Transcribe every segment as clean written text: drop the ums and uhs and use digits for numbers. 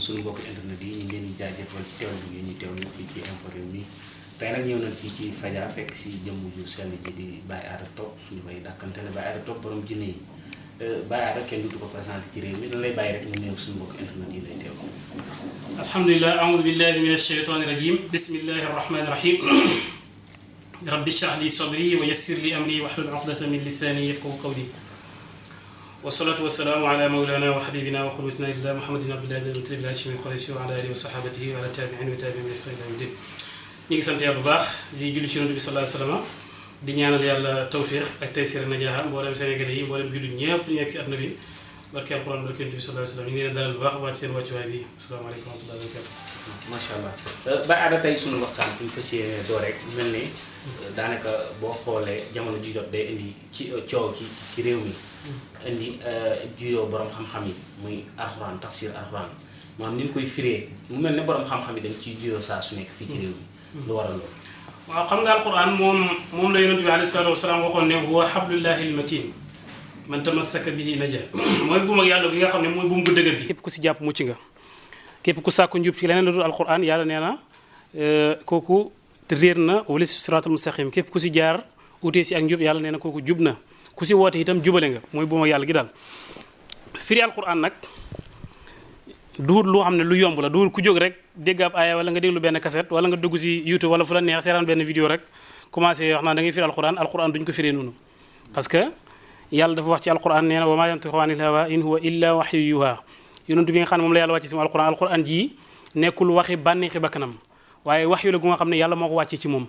suñu mbokk internet yi ñu ngi leen di jaajëfal ci teewlu bi ñu teewlu fii ci Infos Rewmi tey nag ñëw nañ fii ci Fadia fekk si jëmm ju sell ji di Baye Ada Top ñu koy dàkkante ne Baye Ada Top borom jinne yi Baye Ada kenn dutu ko présenté ci réew mi dañ lay bàyyi rek ñu néew suñu mbokk internet yi lay teew. alhamdulilah aoudu billahi min alsheytani irajim bismillahi arrahmani irrahim rabbi shrah li sadri wa yassir li amri wahlul uqdatan min lisani yafqahu qawli wassalatu wassalaamu ala mawlana wa habibina wa qudwatina illah muhammadin abdillahi bin abdillahi hashimi qurayshi wa ala alihi wa sahabatihi wa ala tabi'in wa tabi'in bi ihsan ila yawmi din. ñu ngi sant yàlla bu baax di julli ci yonent bi sallallahu alayhi wa sallam di ñaanal yàlla tawfiq ak taysir na jaaxal mboolem Sénégalais yi mboolem jullit ñëpp ñu nekk ci àdduna bi barke alquran barke yonent bi sallallahu alayhi wa sallam ñu ngi leen dalal bu baax waat seen wàccuwaay bi asalaamaaleykum wa rahmatullahi wa barakatuh. macha allah Baye Ada tey suñu waxtaan fi ñu fas yéene doo rek mel ni daanaka boo xoolee jamono ji jot day indi ci coow ci réew mi indi juyoo borom xam-xam yi muy alxuraan tafsir alxuraan maanaam ni ñu koy firee mu mel ne borom xam-xam yi dañ ciy juyoo saa su nekk fii ci réew mi lu waral loolu. waaw xam nga alquran moom la yonent bi alayhi salaatu wasalaam waxoon ne huwa hablullahi almatin man tamassaka bihi naja mooy buum ak yàlla bi nga xam ne mooy buum gu dëgër gi. képp ku si jàpp mucc nga képp ku sàkku njub ci leneen la dul alquran yàlla nee na kooku réer na wala si siraatal mustaqim képp ku si jaar utee si ak njub yàlla nee na kooku jub na ku si woote itam jubale nga mooy buum ak yàlla gi daal. firi alquran nag duur loo xam ne lu yomb la duur ku jóg rek dégg ab aaya wala nga déglu benn cassette wala nga dugg si YouTube wala fu la neex seetaan benn vidéo rek commencé wax naa da ngay firi alquran duñ ko firee noonu. parce que yàlla dafa wax ci alquran nee na wa maa yantiqu anil hawa in huwa illa wahyu yuha yonent bi nga xam ne moom la yàlla wàcce si moom alquran ji nekkul waxi bànneexi bakkanam waaye wax yu la gu nga xam ne yàlla moo ko wàccee ci moom.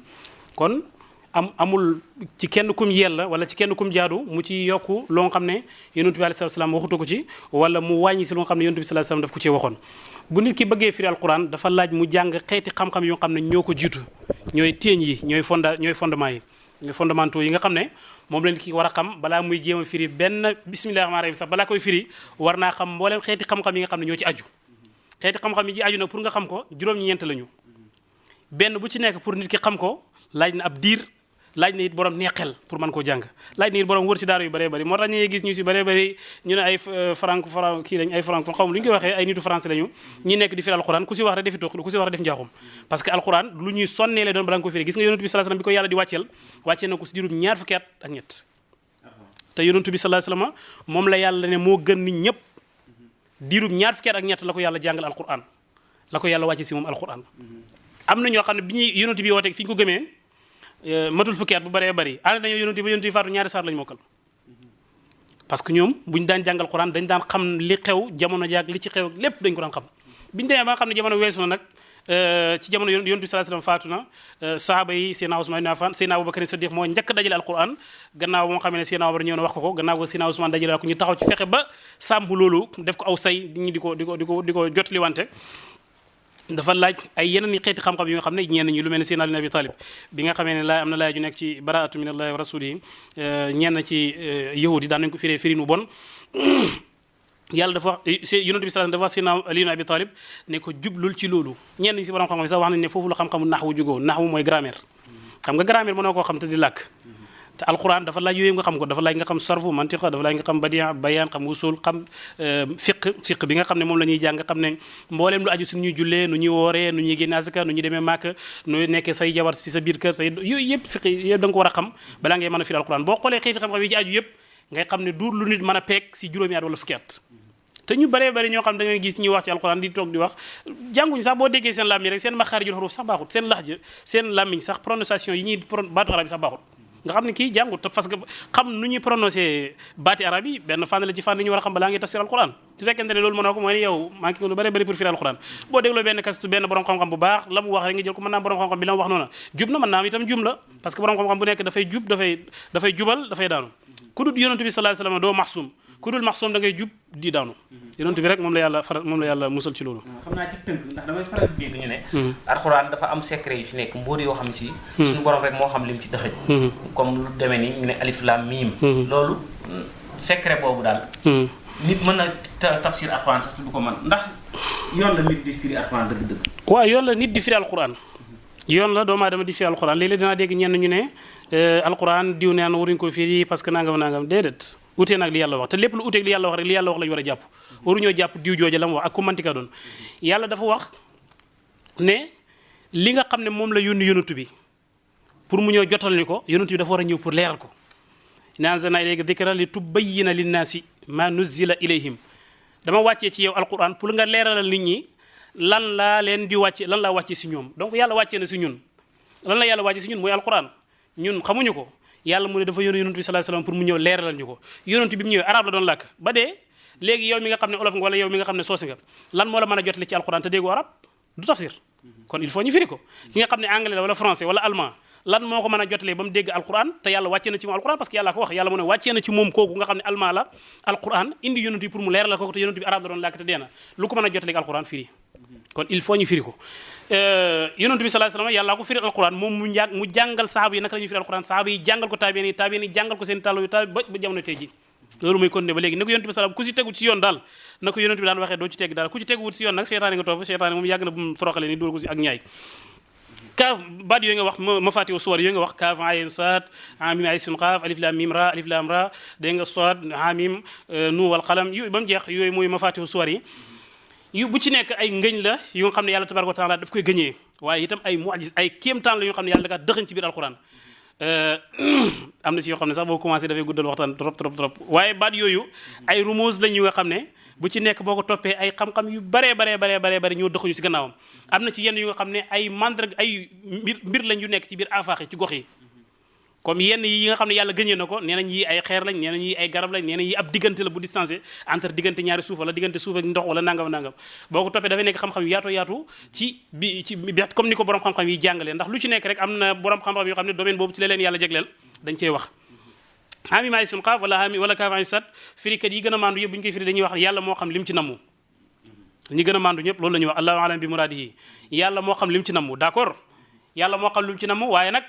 kon amul ci kenn kum yella wala ci kenn kum jaadu mu ci yokku loo nga xam ne yonent bi alayhi salaam waxutu ko ci wala mu wàññi si loo nga xam ne yonent bi sallallahu alayhi wasallam daf ko ci waxoon. bu nit ki bëggee firi alquran dafa laaj mu jàng xeeti xam-xam yoo xam ne ñoo ko jiitu ñooy téeñ yi ñooy fondement yi ñooy fondamentaux yi nga xam ne moom la nit ki war a xam balaa muy jéem a firi benn bismillahir rahmanir rahim sax balaa koy firi war naa xam mboolem xeeti xam-xam yi nga xam ne ñoo ci aju. xeeti xam-xam yi ci aju nag pour nga xam ko juróom-ñeent lañu benn bu ci nekk pour nit ki xam ko laaj na ab diir laaj na it borom neexel pour mën koo jàng laaj na it borom wër ci daara yu bëree bëri moo tax ñu gis ñu si bëree bëri ñu ne ay franc kii lañ ay franc xaw ma lu ñu koy waxee ay nitu français lañu ñi nekk di firi alxuraan ku si wax rek defi toog ku si wax rek def njaaxum parce que alxuraan lu ñuy sonnee lay doon balaa nga ko firi gis nga yonent bi sallallahu alayhi wasallam bi ko yàlla di wàccee na ko si juróom ñaar fukki at ak ñett te yonent bi sallallahu alayhi wasallam moom la yàlla ne moo gën nit ñëpp diirub ñaar fukki at ak ñett la ko yàlla jàngal alxuraan la ko yàlla wàcce si moom alxuraan am na ñoo xam ne bi ñuy yonent bi woote fi ñu ko gëmee matul fukki at bu bëree bëri ànd nañoo yonent bi faatu ñaari saar lañu mokkal parce que ñoom buñu daan jàngal Quran dañ daan xam li xew jamono jaag li ci xew lépp dañ ko daan xam biñu demee ba nga xam ne jamono weesu na nag ci jamono yonent bi sallallahu alayhi wasallam faatu na sahaaba yi Seydina Ousmane ibn Affan Seydina Abubakar Siddiq moo njëkk dajale alquran gannaaw moo xam ne Seydina Abubakar ñëw na wax ko gannaaw ko Seydina Ousmane dajale ko ñu taxaw ci fexe ba sàmm loolu def ko aw say ñi di ko jotli wante dafa laaj ay yeneen i xeeti xam-xam yi nga xam ne ñenn ñi lu mel ne Seydina Ali ibn Abi Talib bi nga xamee ne am na laaj ju nekk ci baraatu minallahi wa rasulihi ñenn ci yahudi daan nañ ko firee firinu bon yàlla dafa wax yonent bi sallallahu alayhi wasallam dafa wax Seydina Ali ibn Abi Talib ne ko jublul ci loolu ñenn ñi si borom xam-xam sax wax nañ ne foofu la xam-xamu naxwu jugoo naxwu mooy grammaire xam nga grammaire mënoo koo xam te di làkk te alquran dafa laaj yooyu nga xam ko dafa laaj nga xam sarfu mantiqa dafa laaj nga xam badian bayaan xam usul xam fiq bi nga xam ne moom la ñuy jàng nga xam ne mbooleem lu aju si nu ñuy jullee nu ñuy wooree nu ñuy génne asaka nu ñuy demee màkk nu nekkee say jabar si sa biir kër say yooyu yëpp fiq yëpp da nga ko war a xam balaa ngay mën a firi alquran boo xoolee xëyti xam-xam yi ci aju yëpp ngay xam ne duur lu nit mën a peeg si juróomi at wala fukki at te ñu bëree bëri ñoo xam da ngay gis ñuy wax ci alquran di toog di wax jànguñu sax boo déggee seen làmmiñ rek seen maxaarijul xuruuf sax baaxut seen laxja seen làmmiñ sax prononciation yi ñuy baatu arab yi sax baaxut nga xam ne kii jàngut te parce que xam nu ñuy prononcé baati arab yi benn fànn la ci fànn yi ñu war a xam balaa ngay tafsir alquran su fekkente ne loolu mënoo ko mooy ne yow manqué nga lu bëri bëri pour firi alquran boo dégloo benn kastu benn borom xam-xam bu baax la mu wax rek nga jël ko mën naa borom xam-xam bi la mu wax noonu jub na mën naa am itam jum la parce que borom xam-xam bu nekk dafay jub dafay jubal dafay daanu ku dul yonent bi sallallahu alayhi wasallam doo maxsum ku dul maxsum da ngay jub di daanu yonent bi rek moom la yàlla musal ci loolu. xam naa ci tënk ndax damay faral di dégg ñu ne alxuraan dafa am secret yu fi nekk mbóot yoo xam si suñu borom rek moo xam lim ci dëxëj comme lu demee ni ñu ne alif lam miim loolu secret boobu daal nit mën na tafsir alxuraan sax du ko mën ndax yoon la nit di firi alxuraan dëgg-dëgg. waaw yoon la nit di firi alxuraan yoon la doomu aadama di firi alxuraan léeg-léeg dinaa dégg ñenn ñu ne alxuraan diw naan waruñu ko firi parce que nangam déedéet utee nag li yàlla wax te lépp lu uteeg li yàlla wax rek li yàlla wax lañu war a jàpp waruñoo jàpp diw jooja la mu wax ak ku mantika doon yàlla dafa wax ne li nga xam ne moom la yónni yonantu bi pour mu ñëw jotal ni ko yonantu bi dafa war a ñëw pour leeral ko inna anzalna ilayka dhikra li tubayyina linnaasi ma nuzzila ilayhim dama wàccee ci yow alquran pour nga leeralal nit ñi lan laa leen di wàcce lan laa wàccee si ñoom donc yàlla wàccee na si ñun lan la yàlla wàccee si ñun mooy alquran ñun xamuñu ko yàlla mu ne dafa yónni yonent bi sallallahu alayhi wasallam pour mu ñëw leeralal ñu ko yonent bi mu ñëwee arab la doon làkk ba dee léegi yow mi nga xam ne olof nga wala yow mi nga xam ne soose nga lan moo la mën a jotale ci alquran te déggu arab du tafsir kon il faut ñu firi ko ki nga xam ne anglais la wala français wala allemand lan moo ko mën a jotalee ba mu dégg alquran te yàlla wàccee na ci moom alquran parce que yàlla ko wax yàlla mu ne wàccee na ci moom kooku nga xam ne allemand la alquran indi yonent bi pour mu leeralal ko te yonent bi arab la doon làkk te dee na lu ko mën a jotalee alquran firi kon il faut ñu firi ko yonent bi sallallahu alayhi wasallam yàlla ko firi alquran moom mu jàngal sahaaba yi naka la ñuy firi alquran sahaaba yi jàngal ko tabiin yi jàngal ko seen tàllo yu ba jamono tey ji loolu mooy continuer ba léegi na ko yonent bi sallallahu ku si tegu ci yoon daal na ko yonent bi daan waxee doo ci tegg daal ku ci tegu wut si yoon nag seytaane nga topp seytaane moom yàgg na bu mu toroxale ni dóor ko si ak ñaay kaaf baat yooyu nga wax mafaatihu suwar yooyu nga wax kaaf ayin saad hamim ay sun qaaf alif lam mim ra alif lam ra dégg nga saad hamim nu wal qalam yooyu ba mu jeex yooyu mooy mafaatihu suwar yi yu bu ci nekk ay ngëñ la yu nga xam ne yàlla tabaraka wa taala daf koy gëñee waaye itam ay mu'jiz ay kéemtaan la yu nga xam ne yàlla da kaa dëxañ ci biir alquran am na si yoo xam ne sax boo commencé dafay guddal waxtaan trop waaye baat yooyu ay rumuz lañ yu nga xam ne bu ci nekk boo ko toppee ay xam-xam yu baree ñoo dëxuñu si gannaawam am na ci yenn yu nga xam ne ay mandarga ay mbir lañ yu nekk ci biir afaax yi ci gox yi comme yenn yi nga xam ne yàlla gëñee na ko nee nañ yi ay xeer lañ nee nañ yi ay garab lañ nee nañ yi ab diggante la bu distancé entre diggante ñaari suuf wala diggante suuf ak ndox wala nangam boo ko toppee dafay nekk xam-xam yu yaatu ci comme ni ko borom xam-xam yi jàngalee ndax lu ci nekk rek am na borom xam-xam yoo xam ne domaine boobu ci la leen yàlla jagleel dañ cey wax hamim ay sun qaaf wala kaaf ay sat firikat yi gën a maandu yëpp bu ñu koy firi dañuy wax yàlla moo xam lim ci namu ñi gën a maandu ñëpp loolu la ñuy wax allahu alam bi muraadihi yàlla moo xam lim ci namu d'accord yàlla moo xam lim ci namu waaye nag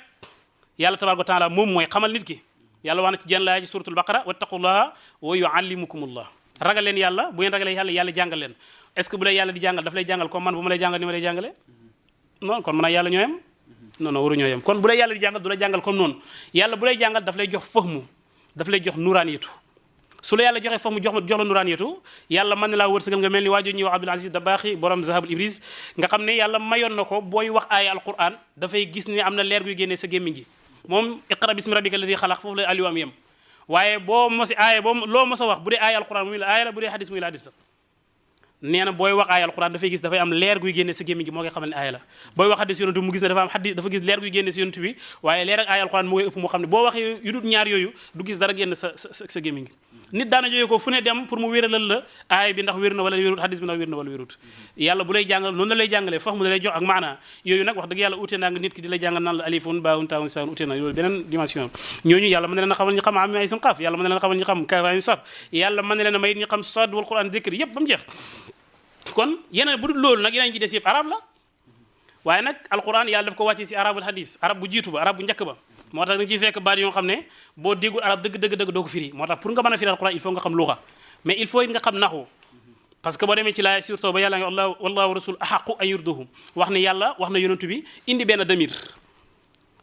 yàlla tabaaraka wa taala moom mooy xamal nit ki yàlla wax na ci jenn laaya ci suratul baqara wattaqullaha wa yuallimukumullah ragal leen yàlla bu ngeen ragalee yàlla jàngal leen est ce que bu lay yàlla di jàngal daf lay jàngal comme man bu ma lay jàngal ni ma lay jàngale non kon mën a yàlla ñooyam non waru ñooyam kon bu lay yàlla di jàngal du la jàngal comme noonu yàlla bu lay jàngal daf lay jox fahmu daf lay jox nuraaniyatu su la yàlla joxee fahmu jox la nuraaniyatu yàlla mën na laa wërsëgal nga mel ni waajur ñuy wax Abdul Aziz Dabaaxi borom Zahabul Ibris nga xam ne yàlla mayoon na ko booy wax aaya alquran dafay gis ne am na leer guy génnee sa gémmiñ gi moom iqra bismi rabbika alladi xalaq foofu la aliwaam yem waaye boo mosi aaya boo loo mos a wax bu dee aaya alquran muy la aaya la bu dee hadis muy la hadis la nee na booy wax aaya alquran dafay gis dafay am leer guy génne sa gémmiñ gi moo koy xamal ne aaya la booy wax hadis yonent bi mu gis ne dafa am hadis dafa gis leer guy génne sa yonent bi waaye leer ak aaya alquran moo koy ëpp moo xam ne boo waxee yu dul ñaar yooyu du gis dara génn sa gémmiñ gi nit daana jógee ko fu ne dem pour mu wéralal la aaya bi ndax wér na wala wérut hadis bi ndax wér na wala wérut yàlla bu lay jàngal noonu la lay jàngalee fax mu la lay jox ak maanaa yooyu nag wax dëgg yàlla ute naa nga nit ki di la jàngal naan la alifun baawun taawun saawun ute na loolu beneen dimension ñooñu yàlla mën na leen a xamal ñu xam am ay sun xaaf yàlla mën na leen a xamal ñu xam kaafaayu sot yàlla mën na leen a may ñu xam sod wal quran dikri yëpp ba mu jeex kon yeneen bu dul loolu nag yeneen ci des yëpp arab la waaye nag alquran yàlla daf ko wàccee si arabul hadis arab bu jiitu ba arab bu njëkk ba moo tax da nga ciy fekk baat yoo xam ne boo déggul arab dëgg doo ko firi moo tax pour nga mën a firi alquran il faut nga xam luxa mais il faut it nga xam naxu parce que boo demee ci laay surtout ba yàlla nga wallahu rasul ahaqu an yurduhu wax ne yàlla wax na yonentu bi indi benn damir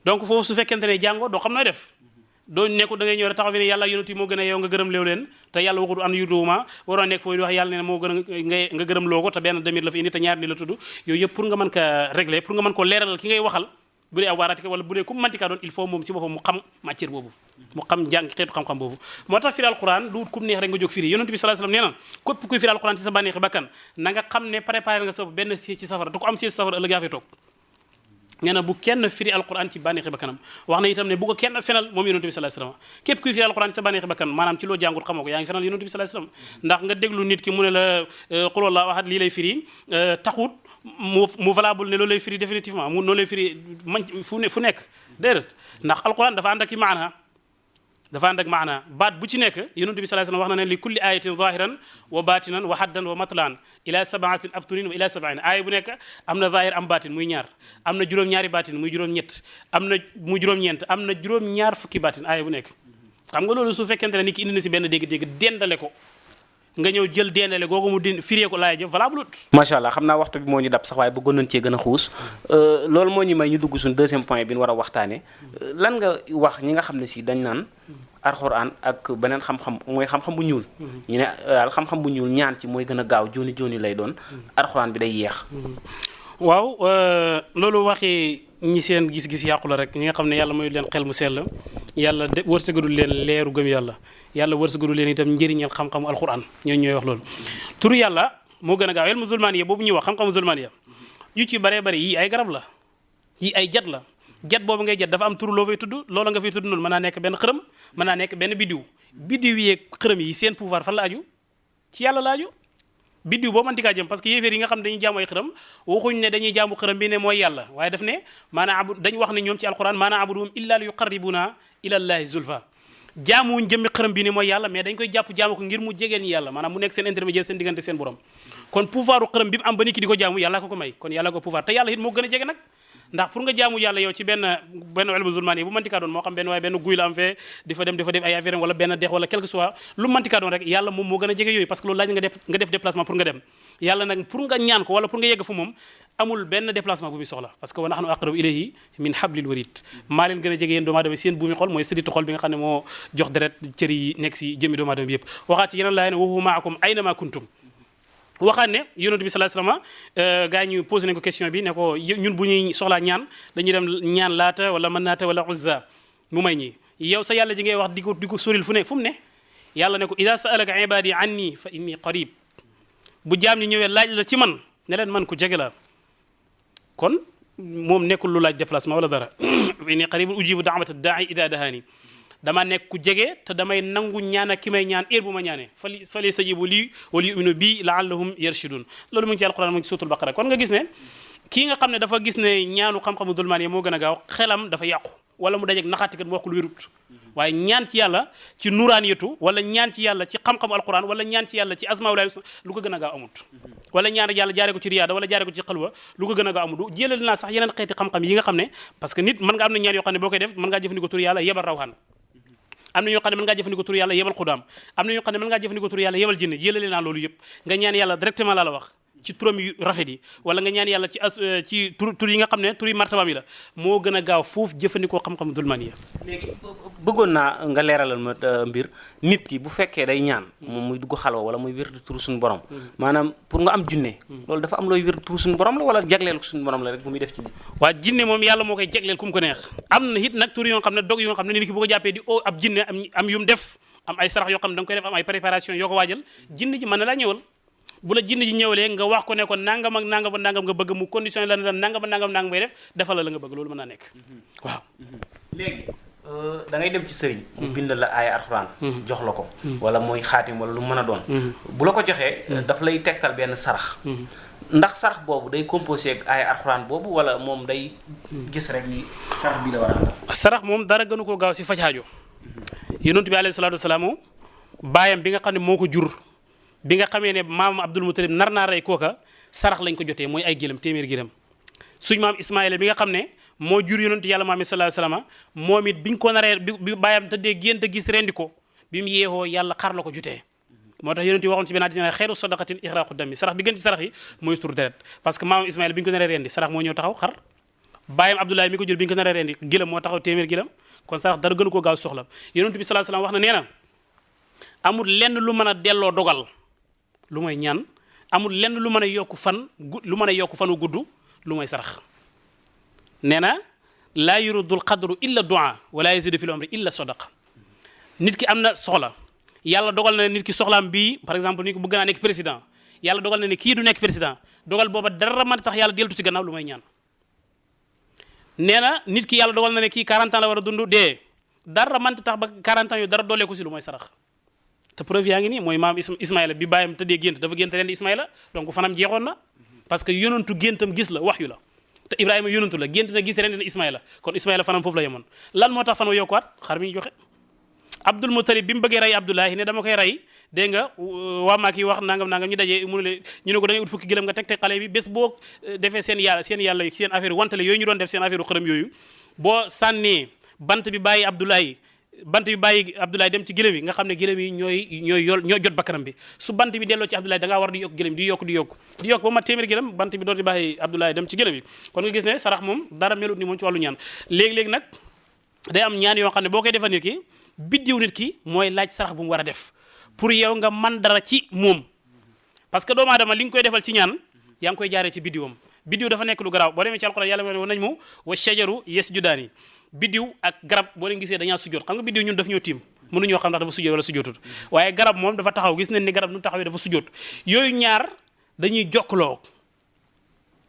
donc foofu su fekkente ne jàngoo doo xam nooy def doo nekku da ngay ñëw rek taxaw fi ne yàlla yonent yi moo gën a yow nga gërëm léew leen te yàlla waxul an yurduhuma waroo nekk foofu di wax yàlla ne moo gën a nga gërëm loo ko te benn damir la fi indi te ñaar ni la tudd yooyu yëpp pour nga mën ko régler pour nga mën ko leeralal ki ngay waxal bu dee aw waaraati wala bu dee ku mantika doon il faut moom si boppam mu xam matière boobu mu xam jàng xeetu xam-xam boobu moo tax firi alquran du wut kum neex rek nga jóg firi yonent bi sallallahu alayhi wasallam nee na képp kuy firi alquran ci sa bànneexi bakkan na nga xam ne préparé nga sa benn siège ci safara te ko am siège ci safara ëllëg yaa fay toog nee na bu kenn firi alquran ci bànneexi bakkanam wax na itam ne bu ko kenn fenal moom yonent bi sallallahu alayhi wasallam képp kuy firi alquran ci sa bànneexi bakkan maanaam ci loo jàngut xamoo ko yaa ngi fenal yonent bi sallallahu alayhi wasallam ndax nga déglu nit ki mu ne la qul huwallahu ahad lii lay firi taxut mu valable ne loolu lay firi définitivement mu noonu lay firi man fu nekk déedéet ndax alquran dafa ànd ak maana dafa ànd ak maana baat bu ci nekk yonent bi sallallahu alayhi wasallam wax na ne li kulli ayatin zahiran wa batinan wa haddan wa matlan ila sab'atin abturin wa ila sab'in aaya bu nekk am na zahir am batin muy ñaar am na juróom-ñaari batin muy juróom-ñett am na muy juróom-ñeent am na juróom-ñaar fukki batin aaya bu nekk xam nga loolu su fekkente ne nit ki indi na si benn dégg-dégg dendale ko nga ñëw jël deenale googu mu di firee ko laaya ja valable macha allah xam naa waxtu bi moo ñu dab sax waaye bëggoon nañ cee gën a xuus loolu moo ñu may ñu dugg suñu deuxième point bi ñu war a waxtaane lan nga wax ñi nga xam ne si dañ naan alxuraan ak beneen xam-xam mooy xam-xam bu ñuul ñu ne daal xam-xam bu ñuul ñaan ci mooy gën a gaaw jooni jooni lay doon alxuraan bi day yeex waaw loolu waxi ñi seen gis-gis yàqu la rek ñi nga xam ne yàlla mooy leen xel mu sell yàlla wërsëgadul leen leeru gëm yàlla wërsëgadul leen itam njëriñal xam-xamu alxuraan ñooñu ñooy wax loolu turu yàlla moo gën a gaaw ilmu zulmaaniya boobu ñuy wax xam-xamu zulmaaniya yu ci baree bari yii ay garab la yii ay jat la jat boobu ngay jat dafa am turu loo fay tudd loola nga fay tudd noonu mën naa nekk benn xërëm mën naa nekk benn biddiw yeeg xërëm yi seen pouvoir fan la aju ci yàlla la aju biddiw boo manti kaa jëm parce que yéeféer yi nga xam ne dañuy jaamu ay xërëm waxuñ ne dañuy jaamu xërëm bi ne mooy yàlla waaye daf ne maanaam dañ wax ne ñoom ci alquran maanaam abuduhum illa li yuqarribuna ila llahi zulfa jaamuwuñ jëmmi xërëm bi ne mooy yàlla mais dañ koy jàpp jaamu ko ngir mu jegeel ñi yàlla maanaam mu nekk seen intermédiaire seen diggante seen borom kon pouvoiru xërëm bi mu am ba nit ki di ko jaamu yàlla ko may kon yàlla ko pouvoir te yàlla it moo gën a jege nag ndax pour nga jaamu yàlla yow ci benn ilmu zulmaani bu mantikaa doon moo xam benn waaye benn guy la am fee di fa def ay affaire wala benn dex wala quelque soit lu mantikaa doon rek yàlla moom moo gën a jege yooyu parce que loolu laaj nga def déplacement pour nga dem yàlla nag pour nga ñaan ko wala pour nga yegg fu moom amul benn déplacement bu muy soxla parce que wa nahnu aqrabu ilayhi min hablil warid maa leen gën a jege yéen doomu aadama seen buumi xol mooy sëdditu xol bi nga xam ne moo jox deret cër yi nekk si jëmmi doomu aadama bi yëpp waxaat ci yeneen laay ne wa huwa ma'akum aynama kuntum waxaat ne yonent bi sallallahu alayhi wasallam gars yi ñu posé nañ ko question bi ne ko ñun bu ñuy soxlaa ñaan dañuy dem ñaan laata wala manaata wala uzza mu may ñi yow sa yàlla ji ngay wax di ko soril fu mu ne yàlla ne ko ida sa'alaka ibadi anni fa inni qarib bu jaam ñi ñëwee laaj la ci man ne leen man ku jege la kon moom nekkul lu laaj déplacement wala dara fa inni qaribun ujibu da'wata da'i ida dahani dama nekk ku jege te damay nangu ñaan ak ki may ñaan heure bu ma ñaanee fali sajibu lii wala yu'minu bi la'allahum yarshudun loolu mu ngi ci alquran mu ngi ci suutul baqara kon nga gis ne kii nga xam ne dafa gis ne ñaanu xam-xamu zulmaan yi moo gën a gaaw xelam dafa yàqu wala mu dajeeg naxaatikat mu wax lu wérut waaye ñaan ci yàlla ci nuraaniyatu wala ñaan ci yàlla ci xam-xamu alquran wala ñaan ci yàlla ci asmaa'ul husna lu ko gën a gaaw amut wala ñaan yàlla jaare ko ci riyaada wala jaare ko ci xalwa lu ko gën a gaaw amut jëlal naa sax yeneen xeeti xam-xam yi nga xam ne parce que nit mën nga am na ñaan yoo xam ne boo koy def mën ngaa jëfandikoo tur yàlla yebal rawxaan am na ñoo xam ne mën ngaa jëfandikoo tur yàlla yebal xudaam am na ñoo xam ne mën ngaa jëfandikoo tur yàlla yebal jinne jëlale naa loolu yëpp nga ñaan yàlla directement laa la wax ci turam yu rafet yi wala nga ñaan yàlla ci tur yi nga xam ne tur yi martabaam yi la moo gën a gaaw foofu jëfandikoo xam-xam zulmaaniya léegi bëggoon naa nga leeralal ma mbir nit ki bu fekkee day ñaan moom muy dugg xalwa wala muy wér di turu suñu borom maanaam pour nga am junne loolu dafa am looy wér di turu suñu borom la wala jagleel ko suñu borom la rek bu muy def ci nit waa jinne moom yàlla moo koy jagleel ku mu ko neex am na it nag tur yoo xam ne dog yoo xam ne nit ki bu ko jàppee di ab jinne am yum def am ay sarax yoo xam ne da nga koy def am ay préparation yoo ko waajal jinne ji mën na laa ñëwal bu la jinne ji ñëwalee nga wax ko ne ko nangam ak nangam ak nangam nga bëgg mu condition la ne nangam ak nangam ngay def defal la nga bëgg loolu mën naa nekk waaw léegi da ngay dem ci sëriñ mu bind la ay alxuraan jox la ko wala mooy xaatim wala lu mën a doon bu la ko joxee daf lay tegtal benn sarax ndax sarax boobu day composé ak ay alxuraan boobu wala moom day gis rek ni sarax bi la war a àndal sarax moom dara gënu koo gaaw si faj aajo yonent bi alayhi salaatu wasalaam baayam bi nga xam ne moo ko jur bi nga xamee ne maam Abdul Mutalib nar naa rey kooka sarax lañ ko jotee mooy ay gëlëm téeméer gëlëm suñ maam Ismaïla bi nga xam ne moo jur yonent yàlla maam sallallahu alayhi wasallam moom it biñ ko naree bi bàyyam tëddee gént gis rendi ko bi mu yeexoo yàlla xar la ko jutee moo tax yonent yi waxoon ci benn hadiis ne xeeru sadaqatin ihraqu dami sarax bi gën ci sarax yi mooy tur deret parce que maam Ismaïla bi ñu ko naree rendi sarax moo ñëw taxaw xar bàyyam Abdoulaye mi ko jur bi ñu ko naree rendi gëlëm moo taxaw téeméer gëlëm kon sarax dara gënu koo gaaw soxla yonent bi sallallahu alayhi wasallam wax na nee na amul lenn lu mën a delloo dogal lu mooy ñaan amul lenn lu mën a yokku fan lu mën a yokku fanu gudd lu mooy sarax nee na laa yuruddul qadru illa du'a wala yazidu fil umri illa sadaqa nit ki am na soxla yàlla dogal na ne nit ki soxlaam bii par exemple nit ki bëgg naa nekk président yàlla dogal na ne kii du nekk président dogal booba dara mën a tax yàlla deltu ci gannaaw lu may ñaan nee na nit ki yàlla dogal na ne kii 40 ans la war a dund dee dara mën a tax ba 40 ans yu dara dooleeku si lu mooy sarax te preuve yaa ngi nii mooy maam Ismaïla bi bàyyam tëddee gént dafa gént ren di Ismaïla donc fanam jeexoon na parce que yonantu géntam gis la waxyu la te Ibrahima yonantu la gént na gis ren di Ismaïla kon Ismaïla fanam foofu la yemoon lan moo tax fan wa yokkuwaat xar mi ñu joxe Abdul Mutalib bi mu bëggee rey Abdoulahi ne dama koy rey dégg nga waa maak yi wax nangam ñu dajee mu ne ñu ne ko da ngay ut fukki gëlëm nga teg xale bi bés boo defee seen yàlla seen affaire wantale yooyu ñu doon def seen affaire xërëm yooyu boo sànnee bant bi bàyyi Abdoulahi bant bi bàyyi Abdoulaye dem ci gëlëm yi nga xam ne gëlëm yi ñoo jot bakkanam bi su bant bi delloo ci Abdoulaye da ngaa war di yokk gëlëm di yokk ba ma téeméer gëlëm bant bi dooti bàyyi Abdoulaye dem ci gëlëm yi kon nga gis ne sarax moom dara melut ni moom ci wàllu ñaan léegi-léegi nag day am ñaan yoo xam ne boo koy defal nit ki biddiw nit ki mooy laaj sarax bu mu war a def pour yow nga man dara ci moom parce que doomu aadama li nga koy defal ci ñaan yaa ngi koy jaaree ci biddiwam biddiw dafa nekk lu garaaw boo demee ci alxuraan yàlla mo nañ mu wa shajaru yasjudaani biddiw ak garab boo leen gisee dañaa sujjoot xam nga biddiw ñun daf ñoo tiim mënuñoo xam ndax dafa sujjoot wala sujjootut waaye garab moom dafa taxaw gis nañ ni garab nu taxawee dafa sujjoot yooyu ñaar dañuy jokkaloo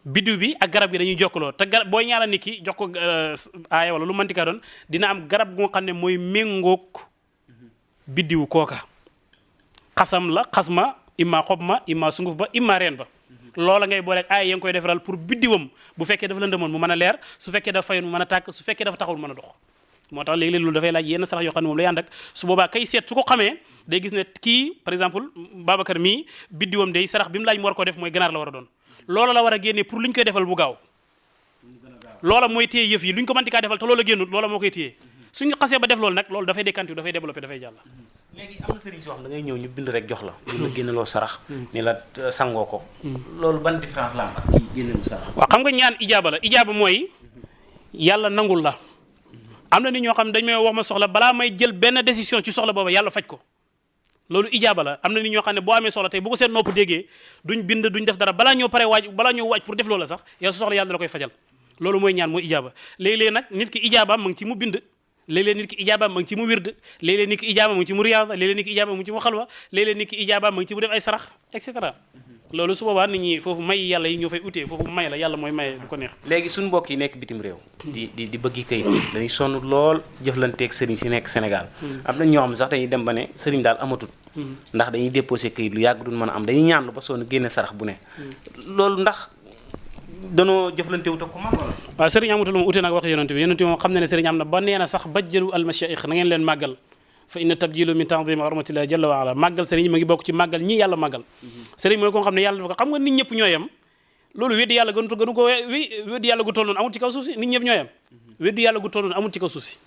biddiw bi ak garab gi dañuy jokkaloo te garab booy ñaanal nit ki jox ko aaya wala lu mantika doon dina am garab gu nga xam ne mooy méngoog biddiw kooka xasam la xas ma imma xob ma imma sunguf ba imma reen ba loola ngay booleeg aaya ya ngi koy defaral pour biddiwam bu fekkee dafa lëndëmoon mu mën a leer su fekkee dafa fayoon mu mën a tàkk su fekkee dafa taxawul mën a dox moo tax léegi-léegi loolu dafay laaj yenn sarax yoo xam ne moom lay ànd ak su boobaa kay seet su ko xamee day gis ne kii par exemple Babacar mii biddiwam day sarax bi mu laaj mu war ko def mooy ganaar la war a doon loola la war a génnee pour lu ñu koy defal bu gaaw loola mooy téye yëf yi lu ñu ko manti kaa defal te loola génnut loola moo koy téye suñu xasee ba def loolu nag loolu dafay décanté dafay développé dafay jàll léegi am na sëriñ soo xam da ngay ñëw ñu bind rek jox la ñu la génneloo sarax ni la sangoo ko loolu ban différence la am ak ci génnelu sarax waaw xam nga ñaan ijaaba la ijaaba mooy yàlla nangul la am na nit ñoo xam ne dañ may wax ma soxla balaa may jël benn décision ci soxla booba yàlla faj ko loolu ijaaba la am na nit ñoo xam ne boo amee soxla tey bu ko seen nopp déggee duñ bind duñ def dara balaa ñoo pare balaa ñoo waaj pour def loola sax yow sa soxla yàlla da la koy fajal loolu mooy ñaan mooy ijaaba léeg-léeg nag nit ki ijaabaam ma ngi ci mu bind léeg-léeg nit ki ijaabaam ma ngi ci mu wird léeg-léeg nit ki ijaabaam ma ngi ci mu riyaada léeg-léeg nit ki ijaabaam ma ngi ci mu xalwa léeg-léeg nit ki ijaabaam ma ngi ci mu def ay sarax et cetera loolu su boobaa nit ñi foofu may yàlla yi ñoo fay utee foofu may la yàlla mooy maye du ko neex léegi suñu mbokk yi nekk bitim réew di bëggi këyit dañuy sonn lool jëflanteeg sëriñ si nekk Sénégal am na ñoo xam sax dañuy dem ba ne sëriñ daal amatul ndax dañuy déposé këyit lu yàgg duñ mën a am dañuy ñaanlu ba sonn génne sarax bu ne loolu ndax danoo jëflante wut ak ko man wala waaw sëriñ amatul moom ute nag wax yonent bi moom xam na ne sëriñ am na ba nee na sax bajjalu almashaayix na ngeen leen màggal fa inna tabjilu min ta'zimi hurmatillah jalla wa ala màggal sëriñ ma ngi bokk ci màggal ñi yàlla màggal sëriñ mooy ko xam ne yàlla dafa ko xam nga nit ñëpp ñoo yem loolu weddi yàlla gënu ko weddi yàlla gu toll noonu amul ci kaw suuf si nit ñëpp ñoo yem weddi yàlla gu toll noonu amul ci kaw suuf si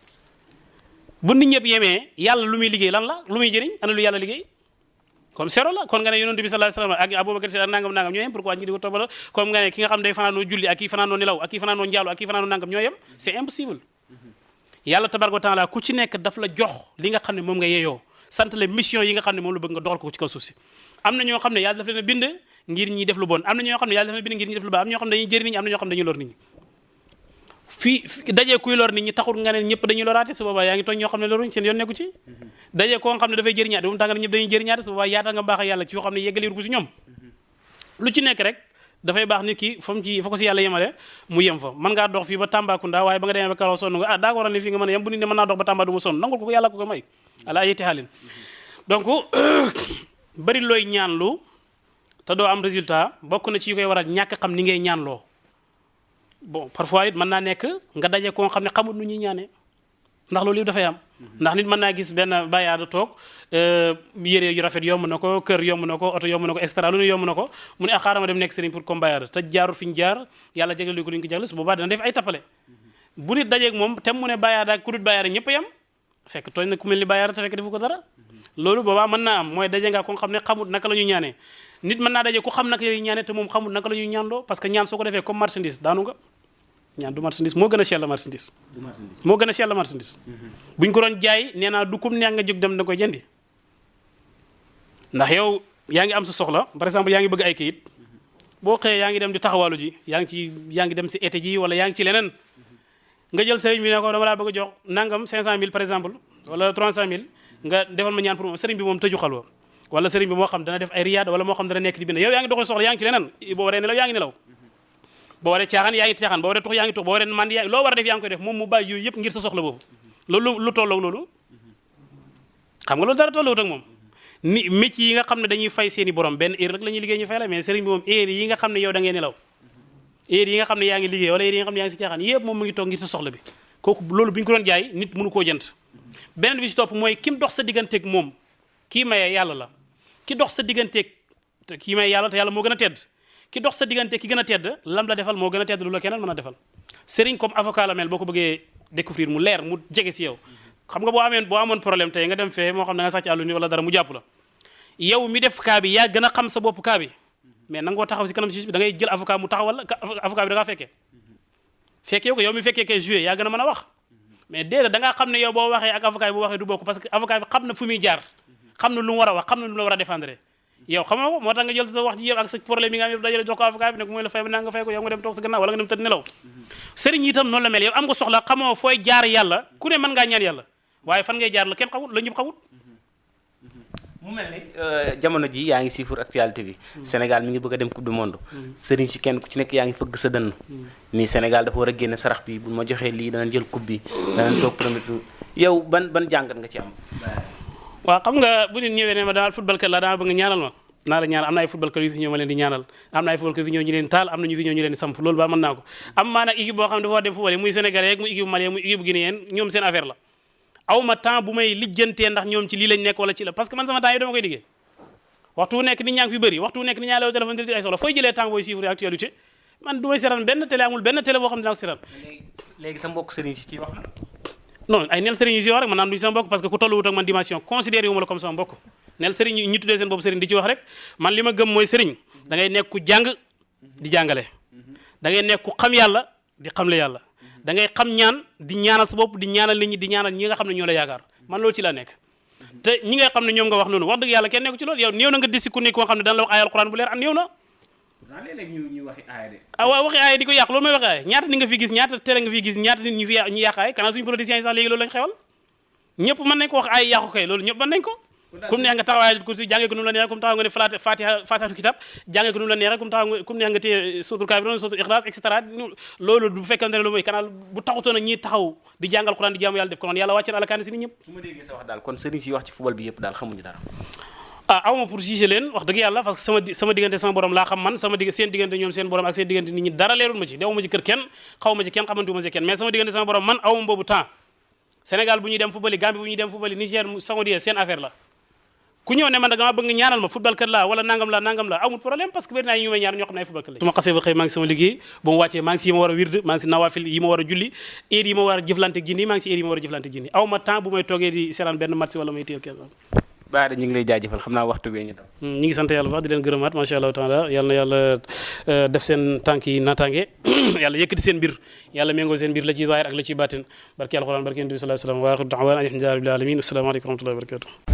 bu nit ñëpp yemee yàlla lu muy liggéey lan la lu muy jëriñ ana lu yàlla liggéey comme zéro la kon nga ne yonent bi sallallahu alayhi wasallam ak Abubakar si nangam ñoo yem pourquoi ñi di ko toppal comme nga ne ki nga xam day fanaanoo julli ak kii fanaanoo nelaw ak kii fanaanoo njaalu ak kii fanaanoo nangam ñoo yem c'est impossible yàlla tabaraka wa taala ku ci nekk daf la jox li nga xam ne moom nga yeyoo sant la mission yi nga xam ne moom la bëgg nga doxal ko ci kaw suuf si am na ñoo xam ne yàlla daf leen a bind ngir ñi def lu bon am na ñoo xam ne yàlla daf leen a bind ngir ñi def lu baax am na ñoo xam ne dañuy jëriñ nit ñi am na ñoo xam ne dañuy lor nit ñi fii dajee kuy lor nit ñi taxul nga ne ñëpp dañuy loraate su boobaa yaa ngi tooñ ñoo xam ne loruñ seen yoon nekku ci dajee koo xam ne dafay jëriñaate bu mu tànga ne ñëpp dañuy jëriñaate su boobaa yaatal nga baax a yàlla ci yoo xam ne yeggaliir ko si ñoom lu ci nekk rek dafay baax nit ki fa ko si yàlla yemale mu yem fa mën ngaa dox fii ba Tambacounda waaye ba nga demee ba Kaolack sonn nga daa ko waral ne fii nga mën a yem bu nit ne mën naa dox ba Tamba du ma sonn nangul ko yàlla ko ko may ala yetti xaalin donc bari looy ñaanlu te doo am résultat bokk na ci yi koy waral ñàkk xam ni ngay ñaanloo bon parfois it mën naa nekk nga daje koo xam ne xamul nu ñuy ñaanee ndax loolu yëpp dafay am ndax nit mën naa gis benn bayaada toog yére yu rafet yomb na ko kër yomb na ko oto yomb na ko extra lu ne yomb na ko mu ne ah xaaral ma dem nekk sëriñ pour comme bayaada te jaarul fi ñu jaar yàlla jégal ko li ñu ko jagle su boobaa dana def ay tappale bu nit dajeeg moom te mu ne bayaada ak ku dut bayaada ñëpp yam fekk tooñ na ku mel ni bayaada te fekk defu ko dara loolu boobaa mën naa am mooy daje nga ko xam ne xamul naka la ñuy ñaanee nit mën naa daje ku xam naka la ñuy ñaanee te moom xamul naka la ñuy ñaandoo parce que ñaan soo ko defee comme marchandise daanu nga ñaan du marchandise moo gën a sell marchandise moo gën a sell marchandise buñ ko doon jaay nee naa du kum neex nga jóg dem da koy jëndi ndax yow yaa ngi am sa soxla par exemple yaa ngi bëgg ay kayit boo xëyee yaa ngi dem di taxawaalu ji yaa ngi dem si été ji wala yaa ngi ci leneen nga jël sëriñ bi ne ko dama laa bëgg a jox nangam 500000 par exemple wala 300000 nga defal ma ñaan pour moom sëriñ bi moom tëju xalwa wala sëriñ bi moo xam dana def ay riyaad wala moo xam dana nekk di bind yow yaa ngi doxee soxla yaa ngi ci leneen boo waree nelaw yaa ngi nelaw boo waree caaxaan yaa ngi caaxaan boo waree tux yaa ngi tux boo waree mandi yaa loo war a def yaa ngi koy def moom mu bàyyi yooyu yëpp ngir sa soxla boobu loolu lu tolloog loolu xam nga loolu dara tolloog ak moom ni métier yi nga xam ne dañuy fay seeni borom benn heure rek la ñuy liggéey ñu fay la mais sëriñ bi moom heure yi nga xam ne yow da ngay nelaw heure yi nga xam ne yaa ngi liggéey wala heure yi nga xam ne yaa ngi si caaxaan yëpp moom mu ngi toog ngir sa soxla bi kooku loolu bu ñu ko doon jaay nit mënu koo jënd beneen bi si topp mooy kim dox sa digganteeg moom kii maye yàlla la ki dox sa digganteeg kii maye yàlla te yàlla moo gën a tedd ki dox sa diggante ki gën a tedd lam la defal moo gën a tedd lu la keneen mën a defal sëriñ comme avocat la mel boo ko bëggee découvrir mu leer mu jege si yow xam nga boo amoon problème tey nga dem fee moo xam ne nga sàcc àllu ni wala dara mu jàpp la yow mi def cas bi yaa gën a xam sa bopp cas bi mais nangoo taxaw si kanam juge bi da ngay jël avocat mu taxawal la avocat bi da ngaa fekkee yow mi fekkee kay joué yaa gën a mën a wax mais déedéet da ngaa xam ne yow boo waxee ak avocat bi bu waxee du bokk parce que avocat bi xam na fu muy jaar xam na lu mu war a wax xam na lu mu la war a défendre yow xam nga ko moo tax nga jël sa wax ji yëpp ak sa problème yi nga am yëpp dajale jox ko avocat bi ne ko mooy la fay ba naa nga fay ko yow nga dem toog sa gannaaw wala nga dem tëdd nelaw sëriñ itam noonu la mel yow am nga soxla xamoo fooy jaar yàlla ku ne mën ngaa ñaan yàlla waaye fan ngay jaar la kenn xamut la ñëpp xamut mu mel ni jamono ji yaa ngi siifur actualité bi Sénégal mi ngi bëgg a dem coupe du monde sëriñ si kenn ku ci nekk yaa ngi fëgg sa dënn nii Sénégal dafa war a génne sarax bi bu ma joxee lii danañ jël coupe bi danañ toog premier tour yow ban jàngat nga ci am waaw xam nga bu nit ñëwee ne ma daal football kat la daa bëgg nga ñaanal ma naa la ñaanal am na ay football kat yu fi ñëw ma leen di ñaanal am na ay football kat yu fi ñëw ñu leen taal am na ñu fi ñëw ñu leen di samp loolu ba mën naa ko am maa nag équipe boo xam ne dafa war dem football muy sénégalais yeeg muy équipe malien muy équipe guinéen ñoom seen affaire la aw ma temps bu may lijjantee ndax ñoom ci lii lañ nekk wala ci la parce que man sama temps yi dama koy liggéey waxtu nekk nit ñaa ngi fi bëri waxtu nekk nit ñaa leew téléphone di ay soxla fooy jëlee temps booy suivre actualité man du may seetaan benn télé amul benn télé boo xam ne dinaa ko seetaan léegi sa mbokk sëriñ si ci wax na non ay nel sëriñ yi si wax rek man naan du sama mbokk parce que ku tollu wut ak man dimension considéré wu ma la comme sama mbokk nel sëriñ ñi tuddee seen bopp sëriñ di ci wax rek man li ma gëm mooy sëriñ da ngay nekk ku jàng di jàngale da ngay nekk ku xam yàlla di xamle yàlla da ngay xam ñaan di ñaanal sa bopp di ñaanal nit ñi di ñaanal ñi nga xam ne ñoo la yaakaar man loolu ci laa nekk te ñi nga xam ne ñoom nga wax noonu wax dëgg yàlla kenn nekku ci loolu yow néew na nga disi ku nekk koo xam ne dana la wax ay alquran bu leer an néew na léeg-léeg ñu waxi aaya de waaw waxi aaya di ko yàq loolu mooy waxi aaya ñaata nit nga fi gis ñaata télé nga fi gis ñaata nit ñu yàq aaya kanaa suñu politiciens yi sax léegi loolu lañ xewal ñëpp mën nañ ko wax aaya yàqu kay loolu ñëpp mën nañ ko comme neex nga taxawaay ko si jàngee ko nu mu la neex comme taxaw nga ne fatiha kitab jàngee ko nu mu la neex comme taxaw comme neex nga téye suratul kaafiruun suratul ixlaas et cetera loolu bu fekkante ne lu mooy kanaa bu taxutoon ak ñi taxaw di jàngal Quran di jaamu yàlla def ko noonu yàlla wàcce na alakaani si nit ñëpp su ma déggee sa wax daal kon sëriñ si wax ci football bi yëpp daal xamuñu dara awma pour juger leen wax dëgg yàlla parce que sama diggante sama borom laa xam man seen diggante ñoom seen borom ak seen diggante nit ñi dara leerul ma ci dew ma ci kër kenn xaw ma ci kenn xamantuma ci kenn mais sama diggante sama borom man awma boobu temps Sénégal bu ñuy dem football Gambie bu ñuy dem football Niger Saoudi seen affaire la ku ñëw ne man da nga bëgg nga ñaanal ma football kat la wala nangam la amul problème parce que bëri naa ñu may ñaar ñoo xam ne ay football kat la su ma xasee ba xëy maa ngi sama liggéey ba mu wàccee maa ngi si yi ma war a wird maa ngi si nawafil yi ma war a julli heure yi ma war a jëflante jinni maa ngi si heure yi ma war a jëflante jinni aw ma temps bu may toogee di seetaan benn match wala may téel kenn Bara ñu ngi lay jaajëfal xam naa waxtu bee ñu daw ñi ngi sant yàlla baax di leen gërëmaat macha allah taala yàlla na yàlla def seen tànk yi naataange yàlla yëkkati seen mbir yàlla méngoo seen mbir la ci zahir ak la ci baatin barke alquran barke nabi sallallahu alayhi wa sallam wa axiru da'waana alhamdulillahi rabbil alamin assalaamu aleykum wa rahmatullahi wa barakatuh